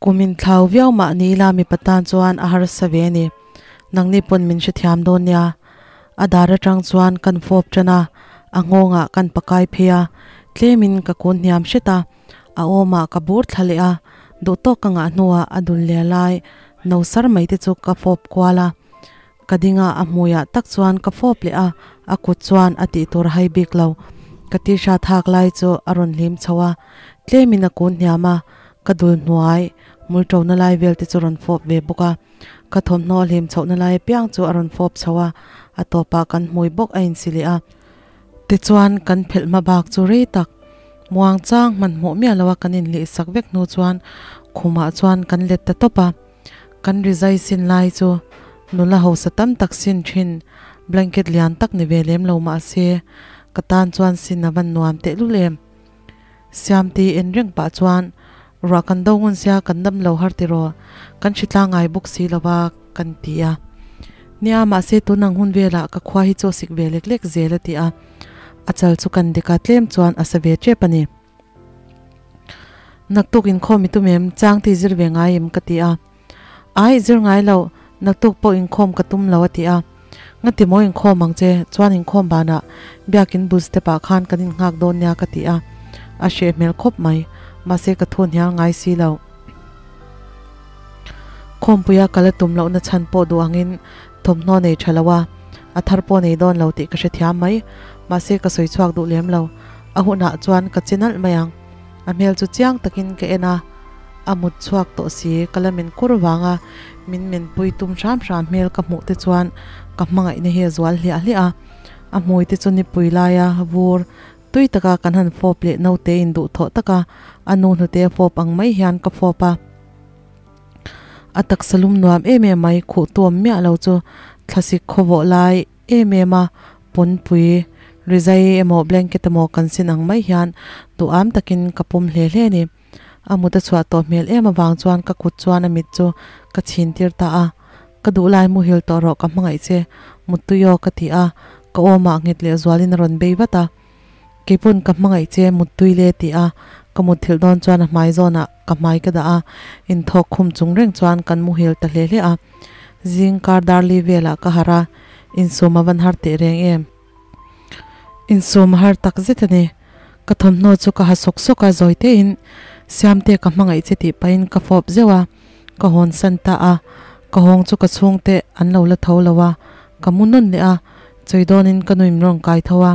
Kum in thlau viau mah ni ila mipa tan chuan a harsa ve a ni. Nangni pawn min hrethiam dawn nia. A dar atang chuan kan fawp tan a, a nghawngah kan pakai phei a, tlemin ka kun hniam hret a, a awmah ka bur thla leh a, duhtawk ka ngah hnuah a dul leh lai no sar mai te chu ka fawp kual a. Ka ding a, a hmuiah tak chuan ka fawp leh a, a kut chuan a tih tur a hai bik lo. Ka t-shirt hak lai chu a rawn hlim chho a, tlemin a kun hniam a, ka dul hnuai hmul ṭona lai vel te chu rawn fawp ve bawk a. Ka thawmhnaw hlim chhohna lai apiang chu a rawn fawp chho a, a tawpah kan hmui bawk a insi leh a. Tichuan kan phelh hma bak chu rei tak muang chang hmanhmawh miah loa kan inhlih sak vek hnu chuan khumah chuan kan let ta tawp a. Kan rizai sin lai chu nula hausa tam tak sin thin blanket lian tak ni ve lem lo mah se ka tan chuan sin a van nuam tehlul em. Siamti en reng pah chuan ruah kan do ngun sia kan dam lo har tiraw kan hri tlang ngai bawk si lova kan ti a. Nia mahse tun ang hun velah ka khua hi chaw sik ve lek lek zel a ti a. A chal chu kan dika tlem chuan a sa ve tep a ni. Naktuk inkhawm i tum em? Chang ti zir ve ngai em? Ka ti a. Ai, zir ngai lo, naktuk pawh inkhawm ka tum lo a ti a. Ngati maw inkhawm ang che, chuan inkhawm banah biakin bul step ah khan kan innghak dawn nia ka ti a. A hreh hmel khawp mai, mahse ka thu hnial ngai si lo. Khawmpuia kal a tum lohna chhan pawh duh angin thawmhnaw nei tha lo a, a thar pawh nei dawn lo tih ka hrethiam mai, mahse ka sawi chhuak duh lem lo. A hunah chuan ka che nalh mai ang. A hmel chu chiang takin ka en a, a mut chhuak tawh si, ka la men kur vanga min menpui tum hram hram hmel ka hmuh te chuan ka hmangaihna hi a zual hliah hliah a. A hmui te chu nipui laia vur tui taka kan han fawp leh naute in duhthawh taka a nu hnute a fawp ang mai hian ka fawp a. A taksa lum nuam em em mai khuh tuam miah lo chu thlasik khawvawh lai em em a, pawnpui, rizai emaw blanket emaw kan sin ang mai hian duham takin ka pawm hle hle a ni. A mut a chhuah tawh hmel em avang chuan ka kut chuan a mit chu ka chhin tir ta a, Ka duh lai muhil tawh rawh ka hmangaih che, muttui aw ka ti a, ka awmah nghet leh zualin a rawn bei vat a. Keipawn ka hmangaih che muttui le ti a, ka mutthilh dawn chuan a hmai zawnah ka hmai ka dah a, inthawk khum chung reng chuan kan muhil ta hle hle a. Zing kar darli velah ka harh a, insum a van har teh reng em? Insum a har tak zet a ni. Ka thawmhnaw chu ka ha sawk sawk a, zawi tein Siamte ka hmangaih che tih pahin ka fawp zeuh a, ka hawn san ta a. Ka hawng chu ka chhungte an lo la tho lo a, ka mu nawn leh a, chawi dawnin ka nuim rawn kai tho a.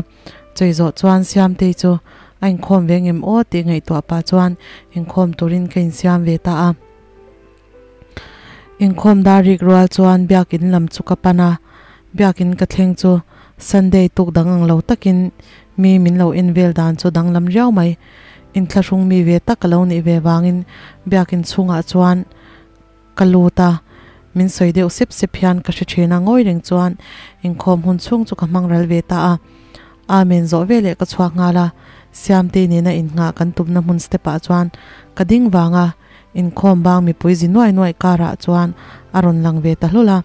Chawi zawh chuan Siamtei chu a inkhawm ve ngem aw tih ngaihtuah pah chuan inkhawm turin ka insiam ve ta a. Inkhawm dar rik rual chuan biakin lam chu ka pan a, biakin ka thleng chu Sunday tuk dang ang lo takin mi min lo en vel dan chu danglam riau mai. Inthlahrung mi ve tak ka lo nih ve vangin biakin chhungah chuan ka lut a, min sawi deuh sep sep hian ka hre thin a, ngawi reng chuan inkhawm hun chhung chu ka hmang ral ve ta a. Amen zawh veleh ka chhuak nghal a, Siamtei nena innghah kan tumna hmun step ah chuan ka ding vang a, Inkhawm bang mipui zi nuai nuai karah chuan a rawn lang ve ta hlawl a,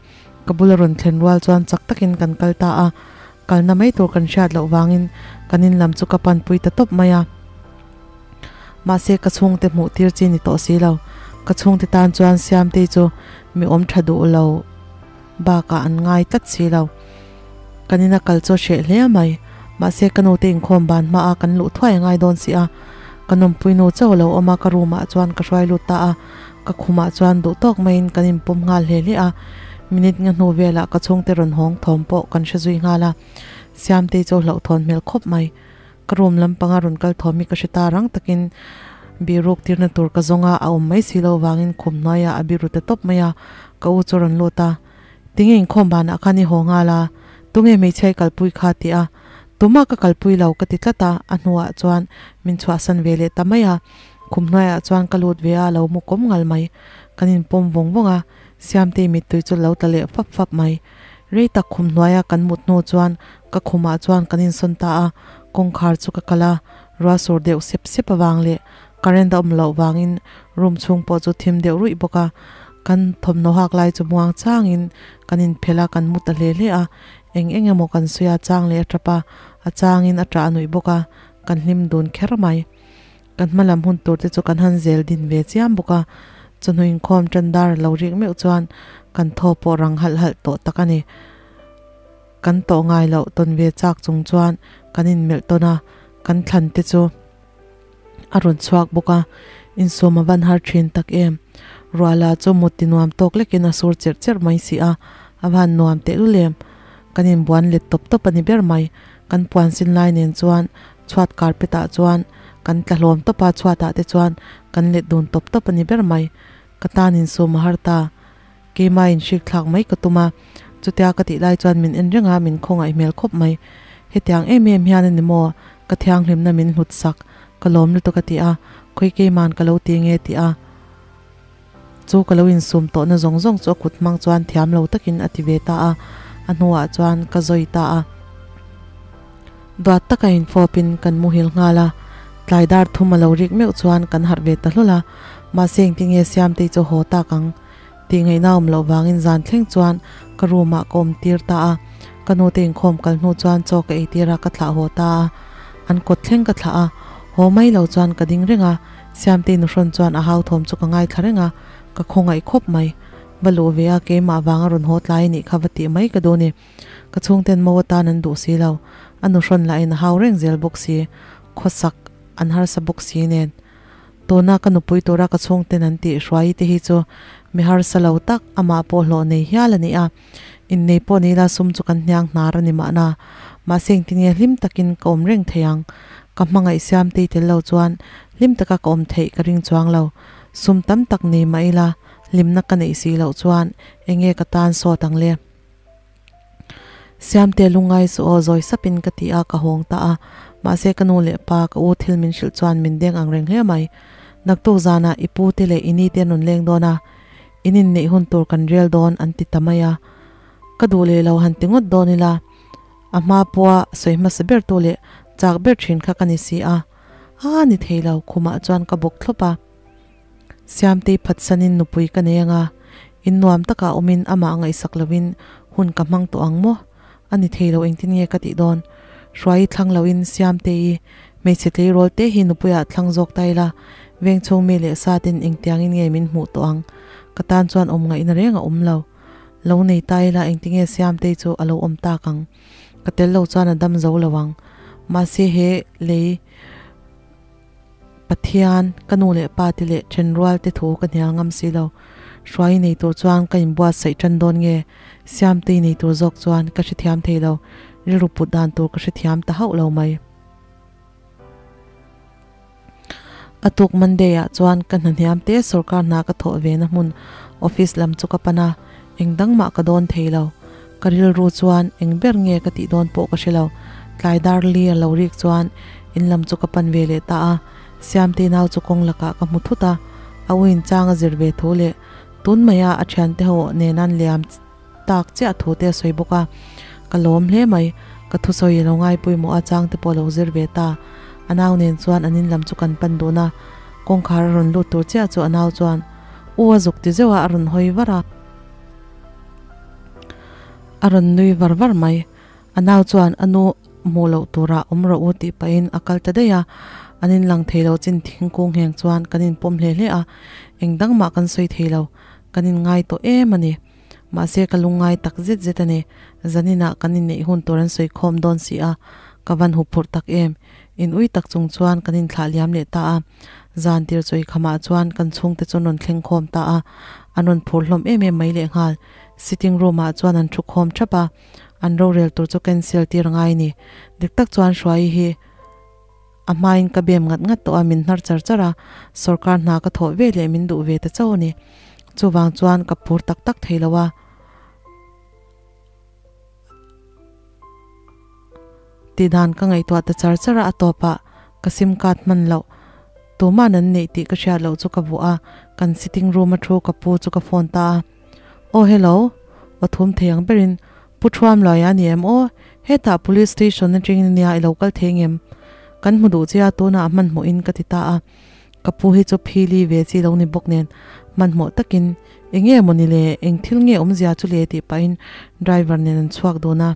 ka bula rawn thlen rual chuan chak takin kan kal ta a, kalna mai tur kan hriat loh vangin kan in lam chu ka panpui ta tawp mai a. Mahse ka chhungte hmuh tir chi ni tawh si lo, ka chhungte tan chuan Siamtei chu mi awm tha duh lo bakah an ngai tlat si lo. Kan ina kal chu a hreh hle mai, mahse ka nute inkhawm ban hmaa kan luh thuai a ngai dawn si a, ka nawmpui nu chauh a lo awm a, ka room ah chuan ka hruai lut ta a, ka khumah chuan duh tawk maiin kan inpawm nghal hle hle a, minute nga hnu velah ka chhungte rawn hawng thawm pawh kan hre zui nghal a, Siamtei chu hlauhthawn hmel khawp mai, ka room lampanga rawn kal thawm hi ka hre ta rang takin biruk tirna tur ka zawng a, a awm mai si lo vangin khum hnuaiah a biru ta tawp mai a, ka u chu a rawn lut a. Tinge inkhawm banah khan i haw nghal a, tunge hmeichhia i kalpui kha ti a, tumah ka kalpui lo ka ti tlat a, a hnuah chuan min chhuahsan ve leh ta mai a, khum hnuaiah chuan ka lut ve a, a lo mu kawm ngal mai, kan inpawm vawng vawng a, Siamtei mittui chu lo tla leh fap fap mai. Rei tak khum hnuaia kan mut hnu chuan ka khumah chuan kan insawn ta a, kawngkhar chu ka kal a, ruah sur deuh sep sep avang leh current a awm loh vangin room chhung pawh chu thim deuh ruih bawk a, kan thawmhnaw hak lai chu muang changin kan inphelh a, kan mu ta hle hle a, eng eng emaw kan sawi a, chang leh a tap a, a changin a tah a nuih bawk a, kan hlim dun kher mai. Kan hma lam hun tur te chu kan han zel din ve chiam bawk a, Chawhnu inkhawm tan dar a lo rik meuh chuan kan thaw pawh rang halh halh tawh tak a ni. Kan tawh ngai loh tawn ve chak chung chuan kan inmelh tawn a, kan thlan te chu a rawn chhuak bawk a, insawm a van har thin tak em. Ruahla chu mut ti nuam tawk lekin a sur cherh cherh mai si a, a van nuam tehlul em. Kan inbuan let tawp tawp a ni ber mai. Kan puan sin lai nen chuan chhuat carpet ah chuan kan tla hlawm tawp a, chhuat ah te chuan kan let dun tawp tawp a ni ber mai. Ka tan insum a har ta. Keimah in hrik thlak mai ka tum a, chutia ka tih lai chuan min en reng a, min khawngaih hmel khawp mai. Hetiang em em hian a ni maw? Ka thianghlimna min hlut sak, ka lawm lutuk a ti a, khawi keima'n ka lo ti nge ti a, chu ka lo insum tawhna zawng zawng chu a kut hmang chuan thiam lo takin a ti ve ta a, a hnuah chuan ka zawi ta a. Duat taka infawpin kan muhil nghal a, tlai dar thum a lo rik meuh chuan kan harh ve ta hlawlh a, mahse engtinge Siamtei chu haw tak ang? Tih ngaihna awm loh vangin zan thleng chuan ka room ah ka awm tir ta a, ka nu te inkhawm kal hnu chuan chaw ka ei tir a ka thlah haw ta a, an kawt thleng ka thlah a, haw mai lo chuan ka ding reng a, Siamtei nuhrawn chuan a hauthawm chu ka ngaithla reng a, ka khawngaih khawp mai. Va luh ve a keimah vanga rawn haw tlai anih kha va tih mai ka duh ni. Ka chhungten mo atan an duh si lo, a nuhrawn lahin a hau reng zel bawk si, khawsak an harsa bawk si nen. Tuna ka nupui tura ka chhungten an tih hruai te hi chu mi harsa lo tak amah pawh hlawh nei hial a ni a, innei pawh ni ila sum chu kan hniang hnar a ni mahna. Mahse engtin nge hlim takin ka awm reng thei ang? Ka hmangaih siamtei tel lo chuan hlim taka ka awm theih ka ring chuang lo. Sum tam tak nei mah ila hlimna ka neih si loh chuan enge ka tan sawt ang le? Siamte lungngai chu aw zawi sapin ka ti a, ka hawng ta a. Mahse ka nu leh pa, ka u thil min hrilh chuan min deng ang reng hle mai. Naktuk zanah i pu te leh i ni te an rawn leng dawn a, in inneih hun tur kan rel dawn an ti ta mai a. Ka duh leh lo han ti ngawt dawn ila, a hma pawha sawi hmasa ber tu leh chak ber thin kha ka ni si a. A ni thei lo, khumah chuan ka bawk thlawp a. Siamtei phatsanin nupui ka nei anga, in nuam takah awmin amah ngaihsak loin hun ka hmang tawh ang maw? A ni thei lo engtin nge ka tih dawn? Hruai thlang loin Siamtei hmeichhe tleirawl te hi nupuiah thlang zawk ta ila, vengchhung mi leh satin engtiangin nge min hmuh tawh ang? Ka tan chuan awm ngaihna reng a awm lo. Lo nei ta ila engtinge Siamtei chu a lo awm tak ang? Ka tel lo chuan a dam zo lo ang. Mahse he lei. Pathian, ka nu leh pa te leh thenrual te thu ka hnial ngam si lo. Hruai nei tur chuan ka inbuatsaih tan dawn nge? Siamtei nei tur zawk chuan ka hrethiam thei lo, rilru put dan tur ka hrethiam ta hauh lo mai. A tuk Monday ah chuan ka hna hniam te sorkar hna ka thawh ve na hmun office lam chu ka pan a, eng dang mah ka dawn thei lo. Ka rilru chuan eng ber nge ka tih dawn pawh ka hre lo. Tlai dar li a lo rik chuan in lam chu ka pan ve leh ta a, Siamtei nau chu kawng lakah ka hmu thut a, a u inchang a zir ve thu leh tun maia a thiante ho nen an liam tak chiah thu te a sawi bawk a, ka lawm hle mai. Ka thusawi a lo ngai pawimawh a, chang te pawh a lo zir ve ta. A nau nen chuan an in lam chu kan pan dun a, kawngkhar a rawn lut tur chiah chu a nau chuan u a zuk ti zeuh a, a rawn hawi var a. A rawn nui var var mai. A nau chuan a nu hmuh loh turah awm rawh u tih pahin a kal ta daih a. An inlang thei lo chin thingkung ngheng chuan kan inpawm hle hle a, eng dang mah kan sawi thei lo. Kan inngai tawh em a ni. Mahse ka lungngai tak zet zet a ni. Zaninah kan inneih hun tur an sawi khawm dawn si a, ka van huphurh tak em. In ui tak chung chuan kan inthlah liam leh ta a. Zan tir chawi khamah chuan kan chhungte chu an rawn thleng khawm ta a, an rawn phur hlawm em em mai lehnghal. Sitting room ah chuan an thu khawm thap a, an rorel tur chu cancel tir a ngai ni. Dik tak chuan Hruaii hi a hmain ka bem ngat ngat tawh a, min hnar char char a, sawrkar hna ka thawh ve leh min duh ve ta chauh a ni. Chuvang chuan ka phur tak tak thei lo a. Tihdan ka ngaihtuah ta char char a, a tawpah ka sim card hman loh tuman an neih tih ka hriat loh chu ka vuah a, kan sitting room a thu ka pu chu ka phone ta a. Aw hello, aw thum thei ang berin Pu Thuam Luaia a ni em aw, hetah police station atangin ania i lo kal thei ngem? Kan hmu duh che a tunah hmanhmawhin ka ti ta a. Ka pu hi chu phili ve chi lo ni bawk nen hmanhmawh takin eng nge mawni le, eng thil nge awmzia chu le tih pahin driver nen an chhuak dawn a.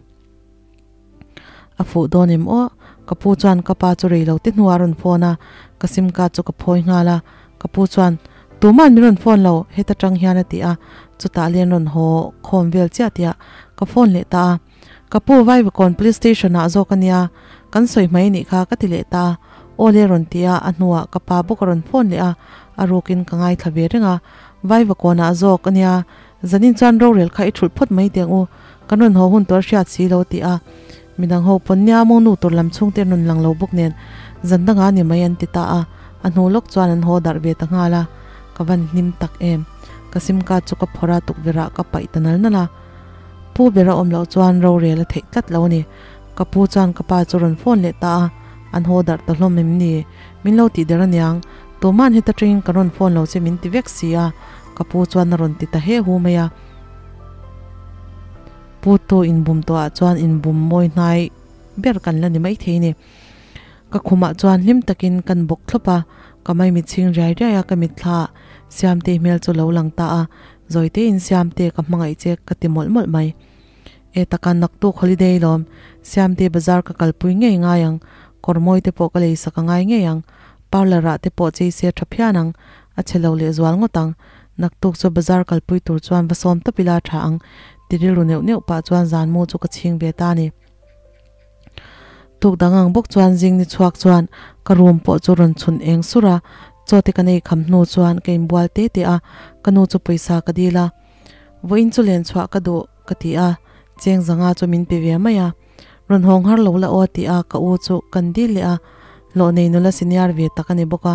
A fuh dawn em aw, ka pu chuan ka pa chu rei lo te hnuah a rawn phone a, ka sim card chu ka phawi nghal a, ka pu chuan Tuman min rawn phone lo, heta tang hian a ti a, chutah len rawn haw khawm vel chiah tih ah ka phone leh ta a. Ka pu Vaivakawn police station ah zawk a nia, kan sawi hmai anih kha ka ti leh ta a, aw le rawn ti a, a hnuah ka pa bawk a rawn phone leh a, a rukin ka ngaithla ve reng a, Vaivakawn ah zawk a nia, zanin chuan rorel kha i thulh phawt mai teh ang u, kan rawn haw hun tur a hriat si lo ti a, midang ho pawn nia maw nu tur lam chhungte an rawn lang lo bawk nen zan dangah a ni mai an ti ta a, a hnu lawk chuan an haw darh ve ta nghal a, ka van hlim tak em, ka sim card chu ka phawrh a, tukverh ah ka paih ta nal nal a. Pu ber a awm loh chuan rorel a theih tlat lo a ni. Ka pu chuan ka pa chu rawn phone leh ta a, an haw darh ta hlawm em ni? Min lo tih der aniang, tuman heta tangin ka rawn phone lo che min ti vek si a, ka pu chuan a rawn ti ta he hu mai a. Pu tu inbum tawhah chuan inbum mawi hnai ber kan la ni maithei ni. Ka khumah chuan hlim takin kan bawk thlawp a, ka maimit chhing riai riai a, ka mitthla Siamtei hmel chu lo lang ta a, Zawitein Siamte ka hmangaih che ka ti mawlh mawlh mai. E taka naktuk holiday lawm, Siamte bazar ka kalpui ngei ngai ang, kawr mawi te pawh ka lei sak a ngai ngei ang, parlour ah te pawh chei se tha phian ang, a chhe lo leh zual ngawt ang, naktuk chu bazar kalpui tur chuan va sawm tawp ila tha ang, ti rilru neuh neuh pah chuan zan mu chu ka chhing ve ta a ni. Tuk dang ang bawk chuan zing ni chhuak chuan ka room pawh chu rawn chhun eng sur a, chaw te ka nei kham hnu chuan ka inbual te te a, ka nu chu pawisa ka dil a, vawiin chu len chhuah ka duh ka ti a, cheng zanga chu min pe ve mai a, rawn hawng har lo la aw ti a ka u chu kan dil leh a, hlawh nei nula senior ve tak a ni bawk a,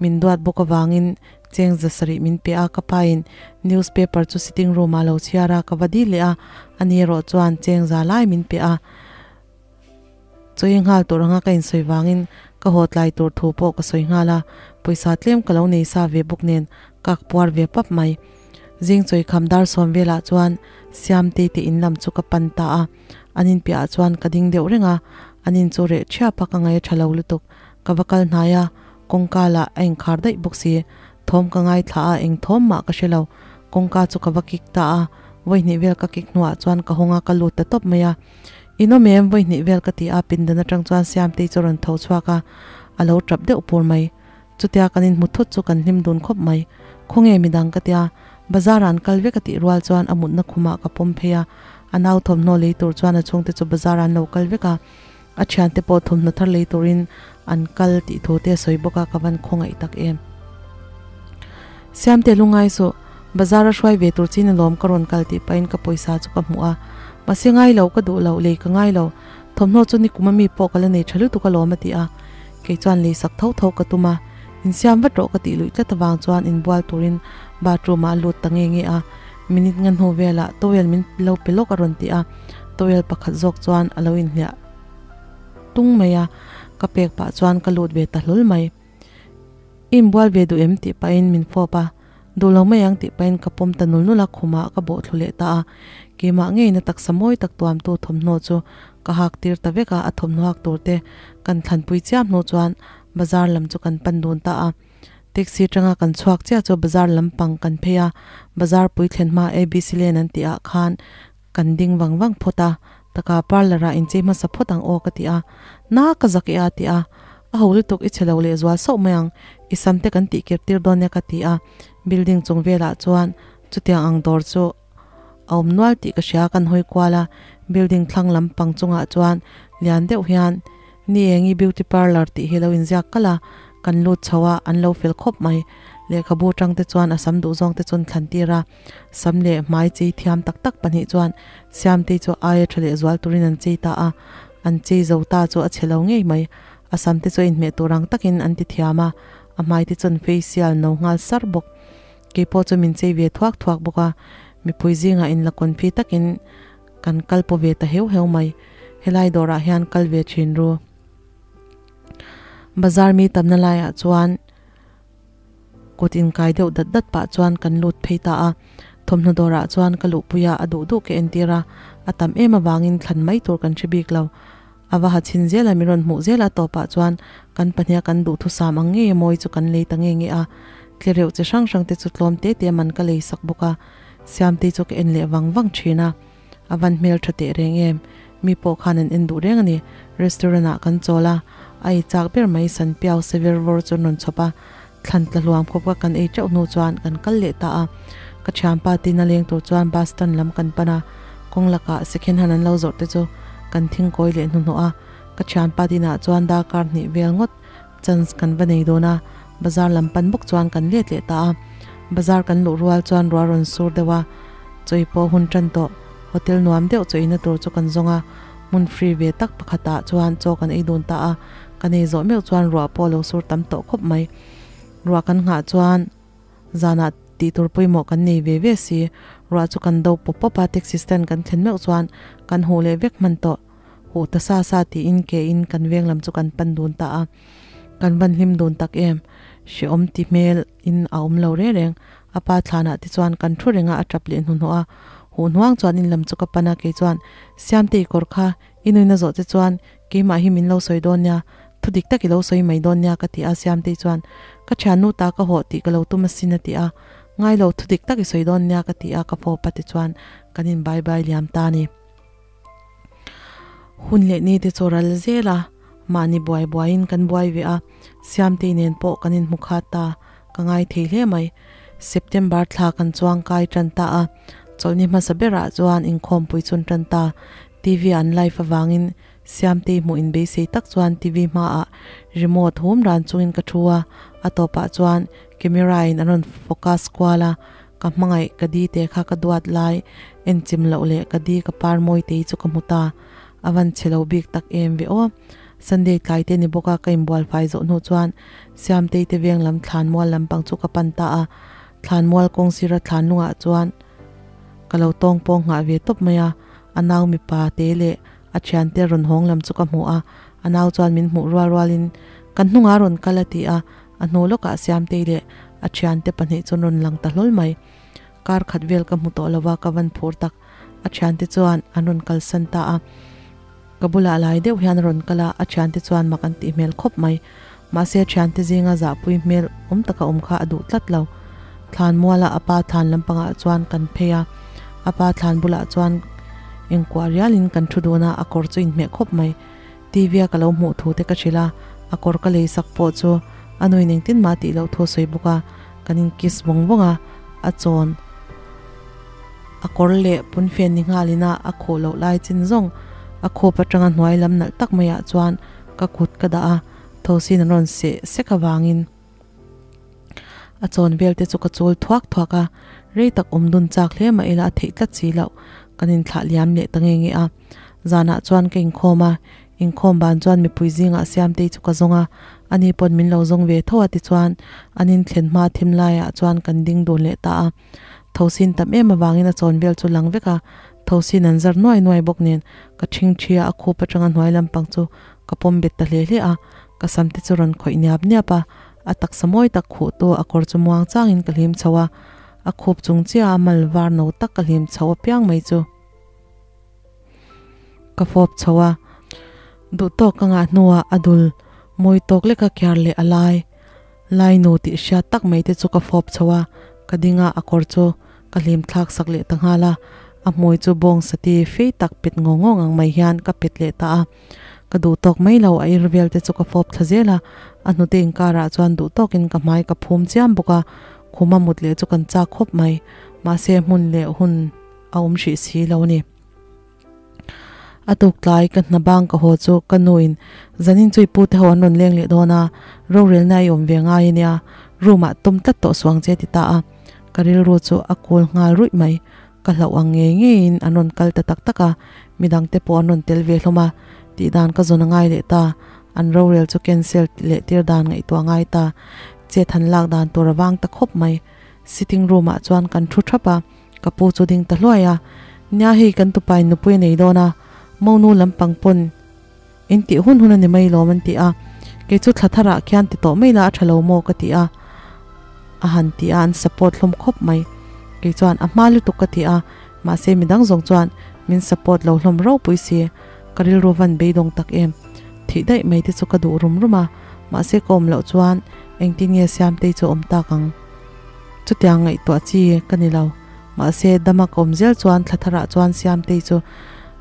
min duat bawk avangin Cheng za sarih min pe a, ka pain newspaper chu sitting room ah lo chhiar a, ka va dil leh a, ani erawh chuan cheng za lai min pe a. Chawi nghal tur anga ka insawi vangin ka haw tlai tur thu pawh ka sawi nghal a, pawisa tlem ka lo nei sa ve bawk nen kak puar ve pap mai. Zing chawi kham dar sawm velah chuan Siamtei te in lam chu ka pan ta a, an inpiahah chuan ka ding deuh reng a, an in chu reh thiap a ka ngaih a tha lo lutuk, ka va kal hnai a, Kawngka lah a inkhar daih bawk si. Thawm ka ngaithla a, eng thawm mah ka hre lo. Kawngka chu ka va kik ta a, vawihnih vel ka kik hnuah chuan ka hawng a, ka lut ta tawp mai a. In awm em? Vawihnih vel ka ti a, pindan atang chuan Siamtei chu a rawn tho chhuak a, a lo tap deuh pur mai. Chutia kan inhmu thut chu kan hlim dun khawp mai. Khawnge midang ka tia, bazar ah an kal vek a tih rual chuan a mutna khumah ka pawm phei a, a nau thawmhnaw lei tur chuan a chhungte chu bazar ah an lo kal vek a. A thiante pawh thawmhnaw thar lei turin an kal tih thu te a sawi bawk a, ka van khawngaih tak em. Siamte lungai suh, bazar a hruai ve tur chin alawm ka rawn kal tih pahin ka pawisa chu ka hmuh a, mahse ngai lo, ka duh lo, lei ka ngai lo, thawmhnaw chu nikum ami pawh ka la nei tha lutuk alawm a ti a, kei chuan lei sak tho tho ka tum a, insiam vat rawh ka tih luih tlat avang chuan inbual turin bathroom ah a lut ta nge nge a, minute nga hnu velah towel min lo pe lawk a rawn ti a. Towel pakhat zawk chuan a lo inhliah tung mai a, ka pek pah chuan ka lut ve ta hlawl mai. I inbual ve duh em tih pahin min fawp a, duh lo mai ang tih pahin ka pawm ta nul nul a, khumah ka bawh thlu leh ta a. Keimah ngeiin a taksa mawi tak tuamtu thawmhnaw chu ka hak tir ta vek a, a thawmhnaw hak tur te kan thlanpui chiam hnu chuan bazar lam chu kan pan dun ta a. Taxi atanga kan chhuak chiah chu bazar lampang kan phei a, bazar pui thlen hma ABC Lane an tih ah khan Kan ding vang vang phawt a, taka parlour ah inchei hmasa phawt ang aw ka ti a, na ka zak e a ti a, a ho lutuk i chhe lo leh zual sauh mai ang, i sam te kan tih kir tir dawn nia ka ti a, building chung velah chuan chutiang ang dawr chu a awm nual tih ka hria kan hawi kual a, building thlang lampang chungah chuan lian deuh hian Ni engi beauty parlour tih hi lo inziak kalh a, kan lut chho a, an lo fel khawp mai, lehkhabu tang te chuan a sam duh zawng te chuan thlan tir a, Sam leh hmai chei thiam tak tak pahnih chuan Siamtei chu aia tha leh zual turin an chei ta a, an chei zo ta chu a chhe lo ngei mai. A sam te chu a inhmeh tur ang takin an ti thiam a, a hmai te chuan facial no nghal sar bawk. Kei pawh chu min chei ve thuak thuak bawk a, mipui zingah inla kawnfi takin kan kal paw ve ta heu heu mai. Helai dawrah hian kal ve thin ru. Bazar mi tamna laiah chuan. Kut inkai deuh dat dat pah chuan kan lut phei ta a, thawmhnaw dawrah chuan ka luhpui a, a duh duh ka entir a, a tam em avangin thlan mai tur kan hre bik lo. A va ha chhin zel a, min rawn hmuh zel a tawpah chuan kan pahniha kan duhthusam ang ngei a mawi chu kan lei ta nge nge a, tlereuh chi hrang hrang te chu tlawm te te man ka lei sak bawk a, Siamtei chu ka en leh vang vang thin a, a van hmel tha teh reng em, mi pawh khan an en duh reng a ni. Restaurant ah kan chawl a, a ei chak ber mai Sanpiau Sever vawr chu an rawn chhawp a. Thlan tla hluam khawp ka kan ei teuh hnu chuan kan kal leh ta a. Ka thianpa tin a leng tur chuan bus stand lam kan pan a, kawng lakah second hand an lo zawrh te chu kan thing kawi leh hnuhnawh a. Ka thianpa dinah chuan darkar hnih vel ngawt chance kan va nei dawn a, bazar lam pan bawk chuan kan let leh ta a. Bazar kan luh rual chuan ruah rawn sur deuh a, chawi pawh hun tan tawh. Hotel nuam deuh chawina tur chu kan zawng a, hmun free ve tak pakhatah chuan chaw kan ei dun ta a. Kan ei zawh meuh chuan ruah pawh a lo sur tam tawh khawp mai. Ruah kan nghah chuan zanah tih tur pawimawh kan nei ve ve si. Ruah chu kan do pawp pawp a, taxi stand kan thlen meuh chuan kan huh leh vek hman tawh. Huh ta sa sa tiin ke in kan veng lam chu kan pan dun ta a. Kan van hlim dun tak em? Hrehawm ti hmel in a awm lo reng reng. A pa thlanah te chuan kan thu reng a, a tap leh hnuhnawh a. Huh hnuang chuan in lam chu ka pan a, kei chuan, Siamte i kawr kha i nuina zawh che chuan Keimah hi min lo sawi dawn nia, thu dik tak i lo sawi mai dawn nia ka ti a, Siamtei chuan, Ka thiannu ta ka hawh tih ka lo tum asin a ti a, Ngai lo, thu dik tak i sawi dawn nia ka ti a, ka fawp a ti chuan kan in bai bai liam ta a ni. Hun leh ni te chu ral zel a, mahni buai buaiin kan buai ve a, Siamtei nen pawh kan inhmu khat ta, ka ngai thei hle mai. September thla kan chuang kai tan ta a, chawlhni hmasa berah chuan inkhawmpui chun tan ta, TV an live avangin Siamtei hmuh in beisei tak chuan TV hmaah remote hum ran chungin ka thu a, a tawpah chuan camera in an rawn focus kual a, ka hmangaih ka di te kha ka duat lai en chim loh leh ka di ka par mawi tei chu ka hmu ta, a van chhe lo bik tak em ve aw. Sunday tlai te ni bawk a ka inbual fai zawh hnu chuan Siamtei te veng lam thlan mual lampang chu ka pan ta a, thlan mual kawng sira thlan lungah chuan ka lo tawng pawng nghah ve tawp mai a, a nau mipa te leh A thiante rawn hawng lam chu ka hmu a, a nau chuan min hmuh rual rualin kan hnungah rawn kal a ti a, a hnu lawkah Siamtei leh a thiante pahnih chuan rawn lang ta hlawl mai. Kar khat vel ka hmu tawh lo va, ka van phur tak. A thiante chuan an rawn kalsan ta a, ka bulah lai deuh hian a rawn kal a, a thiante chuan mak an tih hmel khawp mai. Mahse a thiante zinga zahpui hmel awm taka awm kha a duh tlat lo. Thlan muala a pa thlan lampangah chuan kan phei a, a pa thlan bulah chuan engkuah rialin kan thu dun a, a kawr chu inhmeh khawp mai. TV a ka lo hmuh thu te ka hrilh a, a kawr ka lei sak pawh chu a nuin engtin mah tih loh thu a sawi bawk a, kan in kiss vawng vawng a, a chawn a kawr leh punfen ni nghalin a a khuh loh lai chin zawng a khup atanga hnuai lam nalh tak maiah chuan ka kut ka dah a, thosin an rawn seh sek avangin a chawn vel te chu ka chul thuak thuak a, rei tak awm dun chak hle mah ila a theih tlat si loh, kan inthlah liam leh ta nge nge a. Zanah chuan ka inkhawm a, inkhawm ban chuan mipui zingah Siamtei chu ka zawng a, ani pawn min lo zawng ve tho a tichuan an inthlen hma thim laiah chuan kan ding dun leh ta a. Thosin tam em avangin a chawn vel chu lang vek a, thosin an zar nuai nuai bawk nen ka ṭhing ṭhi a, a khup aṭanga hnuai lampang chu ka pawm bet ta hle hle a, ka sam te chu rawn khawih niap niap a, a taksa mawi tak khuh tu a kawr chu muang changin ka hlim chho a, a khup chung chiah a mal var no tak ka hlim chho apiang mai chu ka fawp chho a, duhtawk ka ngah hnuah a dul mawi tawk leka kiar leh a lai lai nu tih hriat tak mai te chu ka fawp chho a, ka ding a, a kawr chu ka hlim thlak sak leh ta nghal a, a hmui chu bawng sati fei tak pet ngawng ngawng ang mai hian ka pet leh ta a. Ka duh tawk mai lo, a ir vel te chu ka fawp thla zel a, a hnute inkarah chuan duh tawkin ka hmai ka phum chiam bawk a, khuma mut leh chu kan chak khawp mai, mahse hmun leh hun a awm hrih si lo a ni. A tuk tlai ka hna bang ka haw chu ka nuin zanin chu i pute ho an rawn leng leh dawn a, rorelna i awm ve ngai a nia, room ah tum tlat tawh suang che a ti ta a, ka rilru chu a kul nghal ruih mai. Ka hlauh ang ngei ngeiin an rawn kal ta tak tak a, midangte pawh an rawn tel ve hlawm a, tih dan ka zawn a ngai leh ta. An rorel chu cancel leh tir dan ngaihtuah a ngai ta. Chet han lak dan tur a vang ta khawp mai. Sitting room ah chuan kan thu thap a, ka pu chu ding ta hluai a, Nia hei kan tupain nupui a nei dawn a, monu lampang pawn in tih hun hun a ni mai lawm an ti a, kei chu thla tharah khian ti tawh mai la a tha lo maw ka ti a, a han ti a, an support hlawm khawp mai. Kei chuan a hma lutuk ka ti a, mahse midang zawng chuan min support lo hlawm ropui si, ka rilru van beidawng tak em. Thih daih mai te chu ka duh rum rum a, mahse ka awm loh chuan engtin nge Siamtei chu awm tak ang? Chutiang ngaihtuah chi ka ni lo. Mahse dama ka awm zel chuan thla tharah chuan Siamtei chu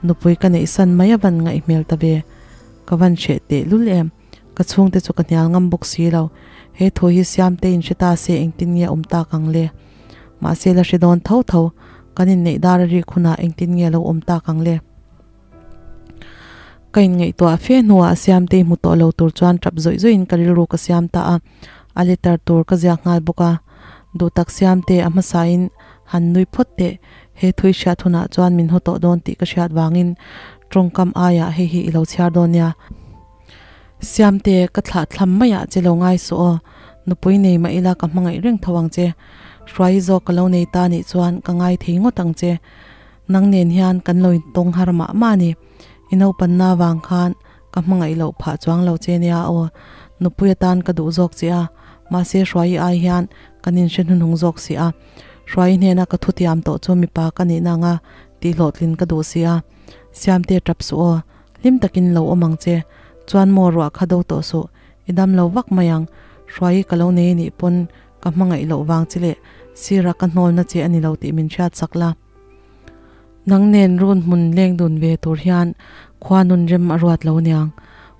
nupui ka neih san mai a van ngaih hmel ta ve. Ka van hreh teh lul em. Ka chhungte chu ka hnial ngam bawk si lo. He thu hi Siamteiin hre ta se engtin nge awm tak ang le? Mahse la hre dawn tho tho, kan inneih dar a rik hunah engtin nge lo awm tak ang le? Ka inngaihtuah fe hnuah Siamtei hmu tawh lo tur chuan tap zawih zawihin ka rilru ka siam ta a, a letter tur ka ziak nghal bawk a. Duhtak Siamte a hmasain han nui phawt teh, he thu i hriat hunah chuan min haw tawh dawn tih ka hriat vangin tawngkam aiah hei hi i lo chhiar dawn nia. Siamte, ka thlah thlam maiah che lo ngai suh aw, nupui nei mah ila ka hmangaih reng tho ang che. Hruai zawk ka lo nei ta nih chuan ka ngai thei ngawt ang che. Nang nen hian kan lo intawng har mah mah a ni. I naupanna vang khan ka hmangaih loh phah chuang lo che nia aw. Nupui atan ka duh zawk che a, mahse Hruaii ai hian kan inhre hnuhnung zawk si a. Hruaii hnena ka thutiam tawh chu mipa ka nihna anga tihhlawhtlin ka duh si a. Siamte tap suh aw. Hlim takin lo awm ang che. Chuan maw ruah kha do tawh suh. I dam lo vak mai ang. Hruaii ka lo nei anih pawn ka hmangaih loh vang che leh sira ka hnawlna che a ni lo tih min hriat sak la. Nang nen run hmun leng dun ve tur hian khua nun rem a ruat lo niang.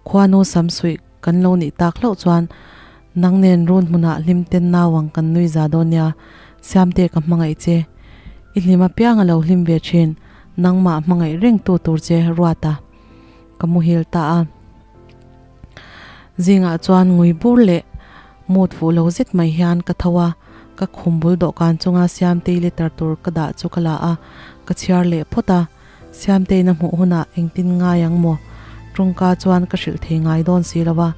Khuanu sam suih kan lo nih tak hlauh chuan nang nen run hmunah hlim ten nau ang kan nui za dawn nia. Siamte ka hmangaih che. I hlim apiang a lo hlim ve thin. Nangmah hmangaih reng tu tur che Ruata ka muhil ta a. Zingah chuan ngui bur leh mut fuh lo zet mai hian ka tho a, ka khum bul dawhkan chunga Siamtei letter tur ka dah chu ka la a, ka chhiar leh phawt a. Siamteina hmuh hunah engtin ngai ang maw? Tawngka chuan ka hrilh thei ngai dawn si lo a,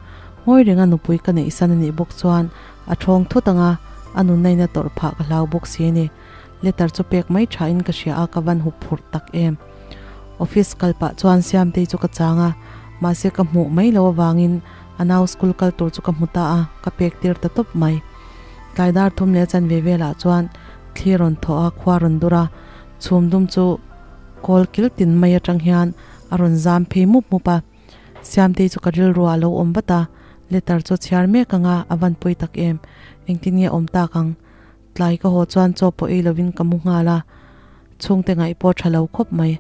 ngawi renga nupui ka neih san a nih bawk chuan a thawng thut ang a, a nunnaina tawrh phah ka hlau bawk si a ni. Letter chu pek mai tha in ka hria a ka van hup phurh tak em. Office kal pah chuan Siamtei chu ka chang a, mahse ka hmuh mai lo avangin a nau school kal tur chu ka hmu ta a, ka pek tir ta tawp mai. Tlai dar thum leh chanve velah chuan thli rawn thawh a, khua rawn dur a, chhum dum chu kawl kil tin mai atang hian a rawn zam phei mup mup a. Siamtei chu ka rilru ah a lo awm vat a, letter chu chhiar mek anga a van pawi tak em, engtin nge awm tak ang? Tlai ka haw chuan chaw pawh ei lovin ka mu nghal a, chhungte ngaih pawh tha lo khawp mai.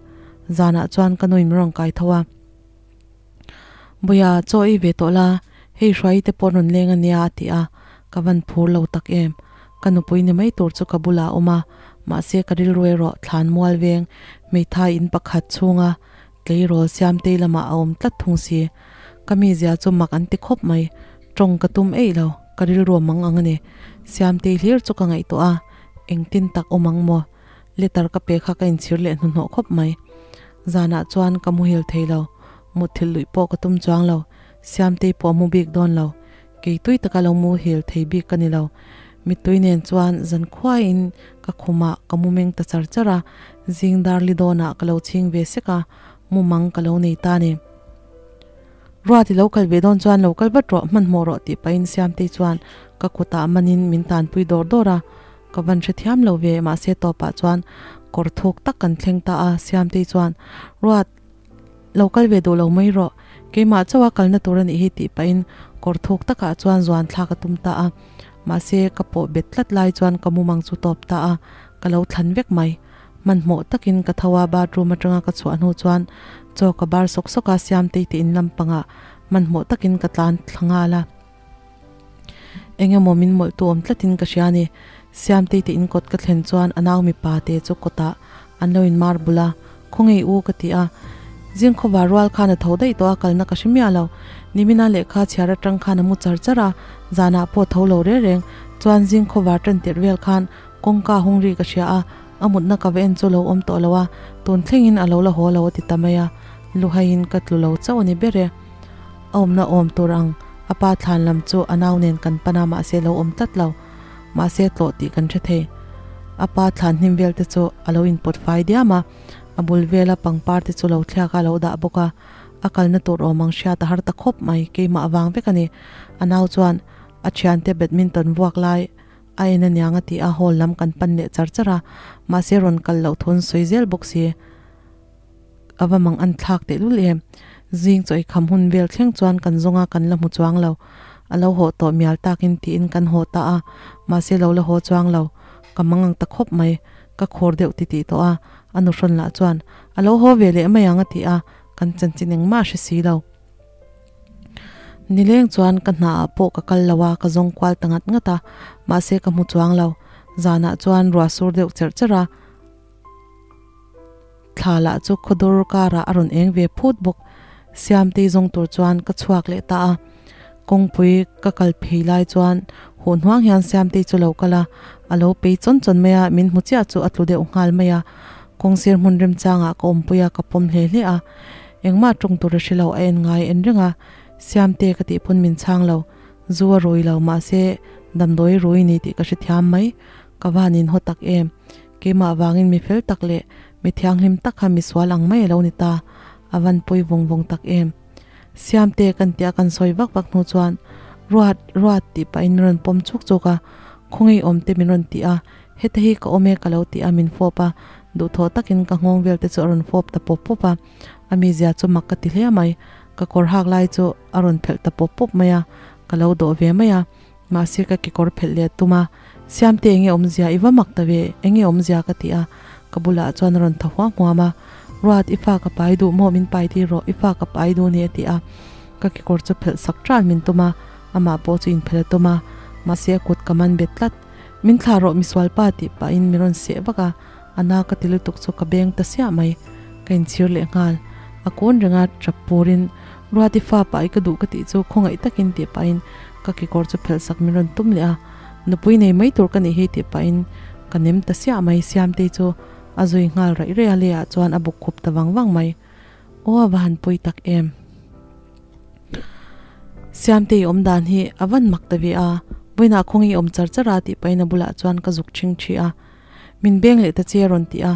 Zanah chuan ka nuin min rawn kai tho a, Buia, chaw ei ve tawh la, hei Hruaii te pawh rawn leng ania a ti a, ka van phur lo tak em. Ka nupui ni mai tur chu ka bulah a awm a, mahse ka rilru erawh thlan mual veng hmeithai in pakhat chhunga tleirawl Siamtei lamah a awm tlat thung si. Ka mizia chu mak an ti khawp mai, tawng ka tum eih lo. Ka rilru a mang ang a ni. Siamtei hlir chu ka ngaihtuah a, engtin tak awm ang maw? Letter ka pe kha ka inchhir leh hnuhnawh khawp mai. Zanah chuan ka muhil thei lo, mutthilh luih pawh ka tum chuang lo. Siamtei pawh a mu bik dawn lo. Kei tui taka lo muhil thei bik ka ni lo. Mittui nen chuan zan khuaiin ka khumah ka mu meng ta char char a, zing dar li dawnah ka lo chhing ve sek a, mu mang ka lo nei ta a ni. Ruati lo kal ve dawn chuan lo kal vat rawh, hmanhmawh rawh tih pahin Siamtei chuan ka kutah manin min tanpui dawr dawr a, ka van hrethiam lo ve, mahse tawpah chuan kawr thuk tak kan thleng ta a, Siamtei chuan Ruat, lo kal ve duh lo mai rawh, keimah chauha kalna tur a nih hi tih pahin kawr thuk takah chuan zuan thlak a tum ta a, mahse ka pawh bet tlat lai chuan ka mumang chu tawp ta a, ka lo thlan vek mai. Hmanhmawh takin ka tho a, bathroom atanga ka chhuah hnu chuan chaw ka bar sawk sawk a, Siamtei te in lampangah hmanhmawh takin ka tlan thla nghal a. Eng emaw min mawlh tu awm tlatin ka hria a ni. Siamtei te in kawt ka thlen chuan a nau mipa te chu kawtah an lo in mar bul a, Khawnge u ka ti a. Zing khawvar rual khan a tho daih tawh a, kalna ka hre miah lo. Nimina lehkha chhiar atang khan a mu char char a, zanah pawh tho lo reng reng. Chuan zing khawvar tan tirh vel khan kawngka hung ri ka hria a, A mutna ka va en chu lo awm tawh lo a, tun thlengin a lo la haw lo a ti ta mai a, luhaiin ka tlu lo chauh a ni ber e. A awmna awm tur ang a pa thlan lam chu a nau nen kan pan a mahse lo awm tlat lo. Mahse tlawh tih kan hre thei. A pa thlan hnim vel te chu a lo inpawt fai diam a, a bul vela pangpar te chu lo thliak a lo dah bawk a, a kalna tur awm ang hriat a har ta khawp mai, keimah avang vek a ni. A nau chuan a thiante badminton vuak lai A en aniang a ti a, hall lam kan pan leh char char a, mahse rawn kal loh thun sawi zel bawk si. A va mang an thlak tehlul em. Zing chaw i kham hun vel thleng chuan kan zawng a, kan la hmu chuang lo. A lo haw tawh mial takin tiin kan haw ta a, mahse lo la haw chuang lo. Ka mang ang ta khawp mai. Ka khawr deuh titih tawh a, a nuhrawn lah chuan a lo haw ve leh mai ang a ti a, kan chanchin engmah a hre si lo. Nileng chuan ka hna ah pawh ka kal lo a, ka zawng kual ta ngat ngat a, mahse ka hmu chuang lo. Zanah chuan ruah sur deuh cherh cherh a, thla lah chu khawdur karah a rawn eng ve phut bawk. Siamtei zawng tur chuan ka chhuak leh ta a, kawngpui ka kal phei lai chuan huh hnuang hian Siamtei chu lo kal a, a lo pei chawn chawn mai a, min hmu chiah chu a tlu deuh nghal mai a. Kawngsir hmun remchangah ka awmpui a, ka pawm hle hle a. Engmah tawng tur a hre lo, a en ngai en reng a. Siamte ka tih pawn min chhang lo. Zu a rui lo, mahse damdawi rui ni tih ka hrethiam mai. Ka van inhaw tak em. Keimah vangin mi fel tak leh mi thianghlim tak kha misual ang mai a lo ni ta. A van pawi vawng vawng tak em. Siamte kan tia kan sawi vak vak hnu chuan Ruat, Ruat tih pahin min rawn pawm chuk chuk a, khawngaih awm te min rawn ti a, heta hi ka awm e ka lo ti a min fawp a, duhthawh takin ka nghawng vel te chu a rawn fawp ta pawp pawp a, a mizia chu mak ka ti hle mai, ka kawr hak lai chu a rawn phelh ta pawp pawp mai a, ka lo dawh ve mai a, mahse ka kekawr phelh leh tum a, Siamte enge awmzia i va mak ta ve, enge awmzia ka ti a, ka bulah chuan a rawn tha huam huam a, Ruat i fa ka pai duh maw min pai tir rawh, i fa ka pai duh ni a ti a, ka kekawr chu phelh sak ṭan min tum a, amah pawh chu inphelh a tum a, mahse a kut ka man bet tlat, Min thlah rawh misual pa tih pahin min rawn seh vak a, a na ka ti lutuk chu ka beng ta siah mai, ka inchhir leh nghal. A kawn renga tap purin Ruati fa pai ka duh ka tih chu khawngaih takin tih pahin ka kekawr chu phelh sak min rawn tum leh a, nupui nei mai tur ka nih hi tih pahin ka nem ta siah mai, Siamtei chu a zui nghal raih raih a, leiah chuan a buk khup ta vang vang mai. Aw a va han pawi tak em. Siamtei awm dan hi a van mak ta ve a, vawiinah khawngi awm char char a tih pahin a bulah chuan ka zuk ṭhing ṭhi a. Min beng leh ta che a rawn ti a,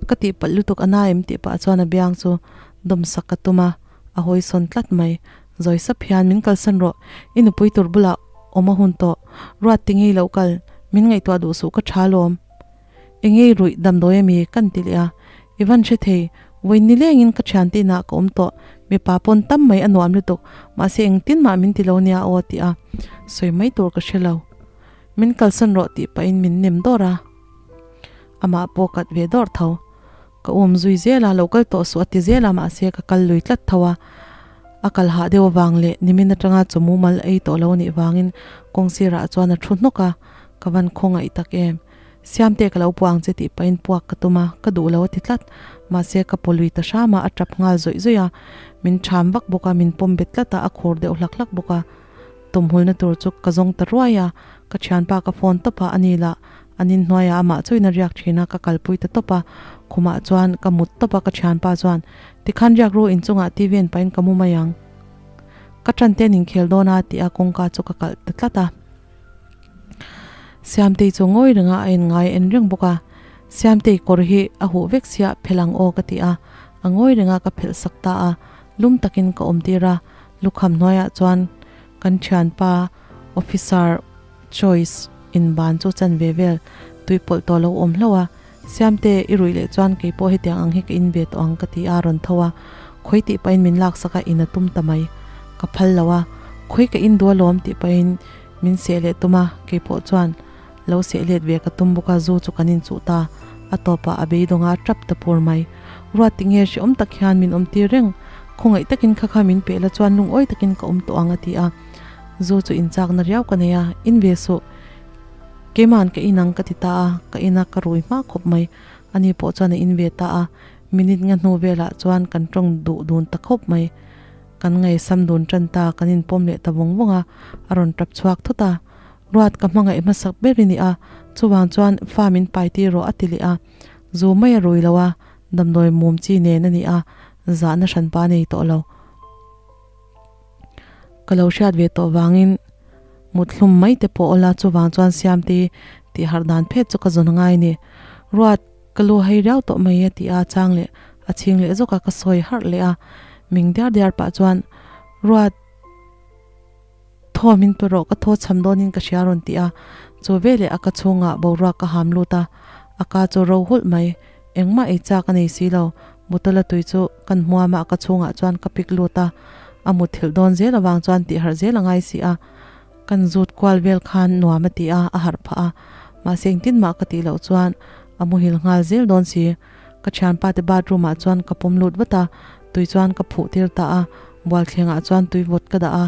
ka tihpalh lutuk a na em tih pah chuan a biang chu dawm sak ka tum a, a hawi sawn tlat mai. Zawi sap hian min kalsan rawh, i nupui tur bulah awm a hun tawh, ruat ti ngei loh kal, min ngaihtuah duh suh ka ṭha lawm. Engei ruih damdawi ami kan ti leh a, i van hre thei, vawi nilengin ka thiante inah ka awm tawh, mipa pawn tam mai a nuam lutuk, mahse engtin mah min ti lo nia aw a ti a, sawi mai tur ka hre lo. Min kalsan rawh tih pahin min nem dawr a, amah pawh kat ve dawr tho. Ka um zui zel a, lo kal tawh suh a ti zel a, mahse ka kal lui tlat tho a. A kal hah deuh avang leh nimin atanga chaw mumal ei tawh lo anih vangin kawng sirah chuan a thu hnawk a, ka van khawngaih tak em. Siamte ka lo puang che tih pahin puak ka tum a, ka duh lo a ti tlat. Mahse ka paw lui ta hram a, a tap nghal zawih zawih a. Min ṭham vak bawk a, min pawm bet tlat a, a khur deuh hlak hlak bawk a. Tumhulna tur chu ka zawng ta ruai a, ka thianpa ka phone tawp a, ani lah an inhnuaiah amah chuin a riak thin a, ka kalpui ta tawp a. Khumah chuan ka mut tawp a, ka thianpa chuan, Tikhan riak ru inchungah TV en pahin ka mu mai ang. Ka ṭan te an inkhel dawn a ti a, kawngka chu ka kalh ta tlat a. Siamtei chu ngawi renga a en ngai en reng bawk a, Siamtei kawr hi a huh vek sia phelh ang aw ka ti a, a ngawi renga ka phelh sak ta a, lum takin ka awm tir a, lukham hnuaiah chuan kan thianpa officer choice in ban chu chan ve vel tui pawlh tawh lo awm hlauh a, Siamte i ruih leh chuan keipawh hetiang ang hi ka in ve tawh ang ka ti a rawn tho a, khawi tih pahin min laksak a in a tum ta mai, ka phal lo a, khawi ka in duh alawm tih pahin Min seh leh tum a, keipawh chuan lo seh let ve ka tum bawk a, zu chu kan inchuh ta. A tawpah a beidawng a, tap ta pur mai. Ruat ti nge hreawm tak hian min awm tir reng, khawngaih takin kha kha min peh la chuan lungawi takin ka awm tawh ang a ti a. Zu chu inchakna riau ka nei a, in ve suh. Keima'n ka in ang ka ti ta a, ka in a ka rui hma khawp mai. Ani pawh chuan a in ve ta a, minute nga hnu velah chuan kan tawng duh dun ta khawp mai. Kan ngaihsam dun tan ta, kan inpawm leh ta vawng vawng a, a rawn tap chhuak thut a. Ruat ka hmangaih hmasak ber i ni a, chuvang chuan fa min pai tir rawh a ti leh a. Zu mai a rui lo a, damdawi mum chi nen a ni a, zahna hranpa nei tawh lo. Ka lo hriat ve tawh vangin mut hlum mai te pawh awla chuvang chuan Siamte tih harh dan phet chu ka zawn ngai ni. Ruat. Ka lu hei riau tawh mai a ti a, chang leh a chhing leh zawk a, ka sawi harh leh a, ming diar diar pah chuan Ruat thaw min pe rawh, ka thaw chham dawnin ka hria rawn ti a, chu veleh a ka chhungah boruak ka ham lut a, a ka chu ro hulh mai, engmah ei chak a nei si lo, bottle a tui chu kan hmuam a, a ka chhungah chuan ka pik lut a, a mutthilh dawn zel avang chuan tih harh zel a ngai si a. Kan zut kual vel khan nuam a ti a, a harh phah a. Mahse engtin mah ka tih loh chuan a muhil nghal zel dawn si. Ka thianpa te bathroom ah chuan ka pawm lut vat a, tui chuan ka phuh tir ta a, bualthleng ah chuan tui vawt ka dah a,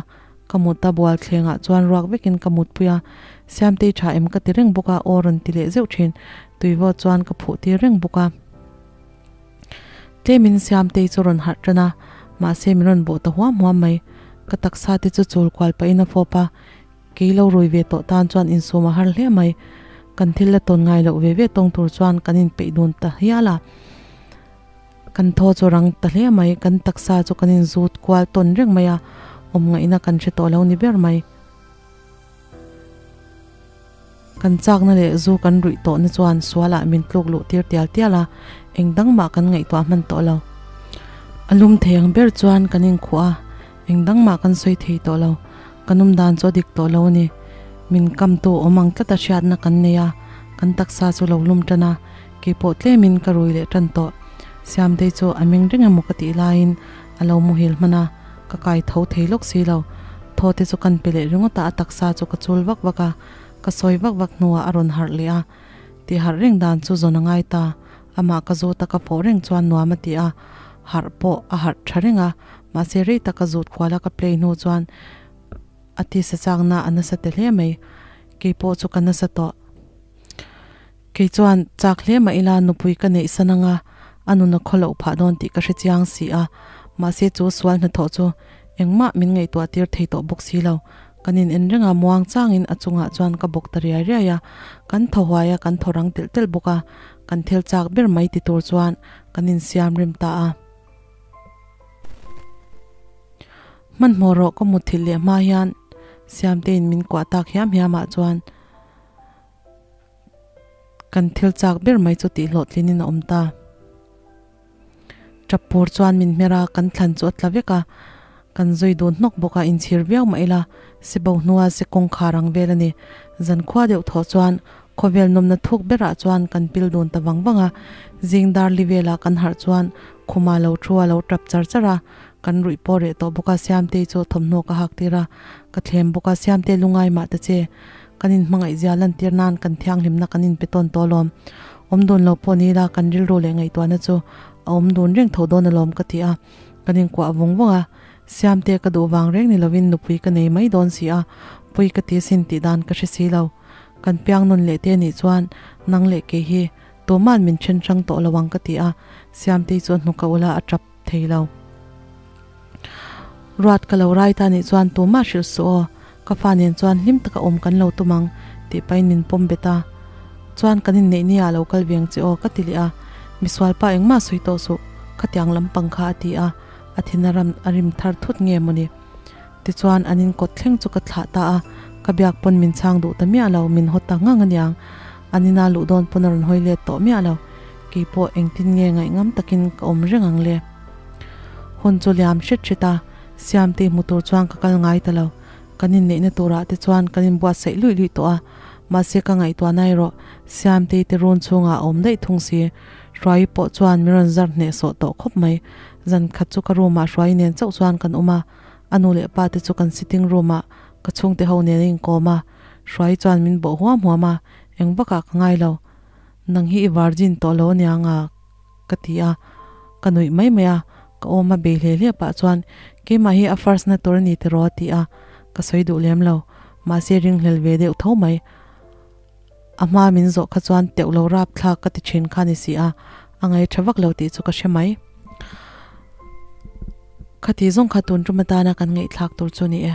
Ka mut a bual thlengah chuan ruak vekin ka mutpui a, Siamtei tha em ka ti reng bawk a, aw rawn ti leh zeuh thin. Tuivaw chuan ka phuh tir reng bawk a. Tlemin Siamtei chu rawn harh tan a, mahse min rawn bawh ta huam huam mai. Ka taksa te chu chul kual pahin a fawp a, kei lo rui ve tawh tan chuan insum a har hle mai. Kan thil la tawn ngai loh ve ve tawng tur chuan kan inpeih dun ta hial a. Kan thaw chu rang ta hle mai, kan taksa chu kan inzut kual tawn reng mai a, awm ngaihna kan hre tawh lo ni ber mai. Kan chakna leh zu kan ruih tawhna chuan sualah min tluk luh tir tial tial a, eng dang mah kan ngaihtuah hman tawh lo. A lum thei ang ber chuan kan inkhuh a, eng dang mah kan sawi thei tawh lo. Kan awm dan chu a dik tawh lo a ni. Min kamtu awm ang tlata hriatna kan nei a, kan taksa chu lo lum tan a, keipawh tlemin ka rui leh tan tawh. Siamtei chu a meng reng emaw ka tih laiin a lo muhil hman a. Ka kai tho thei lawk si lo. Thaw te chu kan pe leh ringawt a, a taksa chu ka chul vak vak a, ka sawi vak vak hnuah a rawn harh leh a. Tih harh reng dan chu zawn a ngai ta. Amah ka zut a ka fawh reng chuan nuam a ti a, harh pawh a harh tha reng a, mahse rei tak ka zut kual a ka play hnu chuan a tisa chakna a nasa ta hle mai. Kei pawh chu ka nasa tawh. Kei chuan chak hle mah ila nupui ka neih san anga a nun a khaw loh phah dawn tih ka hre chiang si a, mahse chu sual hnathawh chu engmah min ngaihtuah tir thei tawh bawk si lo. Kan in en reng a, muang changin a chungah chuan ka bawk ta riai riai a, kan thaw huai a, kan thaw rang telh telh bawk a, kan thil chak ber mai ti tur chuan kan insiam rem ta a. Hmanhmawh rawh ka mutthilh leh hma hian Siamteiin min kuah tak hiam hiam ah chuan Kan thil chak ber mai chu tih hlawhtlinin a awm ta. Tap pur chuan min hmer a, kan thlan chu a tla vek a, kan zui dun hnawk bawk a, inchhir viau mah ila se bo hnua se kawngkhar ang vel a ni. Zankhua deuh thawh chuan khawvel nawmna thuk berah chuan kan pil dun ta vang vang a, zing dar li velah kan harh chuan khuma lo thu a lo tap char char a, kan ruih pawh reh tawh bawk a, Siamtei chu thawmhnaw ka hak tir a, ka thlem bawk a, Siamte lungai mah ta che. Kan inhmangaihzia lantir nan kan thianghlimna kan inpe tawn tawh alawm. Awm dun lo pawh ni ila kan rilru leh ngaihtuahna chu a awm dun reng tho dawn alawm ka ti a, kan inkuah vawng vawng a. Siamte ka duh vang reng ni lovin nupui ka nei mai dawn si a, pui ka ti sin tih dan ka hre si lo. Kan piang nawn leh te nih chuan nang leh kei hi tuma'n min then hrang tawh lo ang ka ti a, Siamtei chu a hnuk a ula a tap thei lo. Ruat ka lo rai ta nih chuan tumah hrilh suh aw, ka fa nen chuan hlim taka awm kan lo tum ang tih pahin min pawm bet a. Chuan kan inneih ni ah lo kal ve ang che aw ka ti leh a, misual pa engmah sawi tawh suh, khatiang lampang kha a ti a, a thin a ram a rim thar thut nge mawni. Tichuan an in kawt thleng chu ka thlah ta a, ka biak pawn min chhang duh ta miah lo, min haw ta ngang aniang. An ina luh dawn pawn a rawn hawi let tawh miah lo. Keipawh engtin nge ngaihngam takin ka awm reng ang le. Hun chu liam hret hret a, Siamte hmu tur chuan ka kal ngai ta lo. Kan inneihna turah te chuan kan inbuatsaih luih luih tawh a, mahse ka ngaihtuahna erawh Siamtei te run chhungah a awm daih thung si. Hruaii pawh chuan min rawn zar hnehsawh tawh khawp mai. Zan khat chu ka room ah Hruaii nen chauh chuan kan awm a, a nu leh pa te chu kan sitting room ah ka chhungte ho nen a inkawm a, Hruaii chuan min bawh huam huam a, eng vakah ka ngai lo. Nang hi i virgin tawh lo aniang a? Ka ti a, ka nuih mai mai a, ka awm a bei hle hle pah chuan keimah hi a first na tur a ni tiraw a ti a, ka sawi duh lem lo, mahse ringhlel ve deuh tho mai. A hma min zawh kha chuan teuh lo rap thlak ka ti thin kha ni si a, a ngaih tha vak lo tih chu ka hre mai. Khati zawng kha tun tum atana kan ngaihthlak tur chu ni e.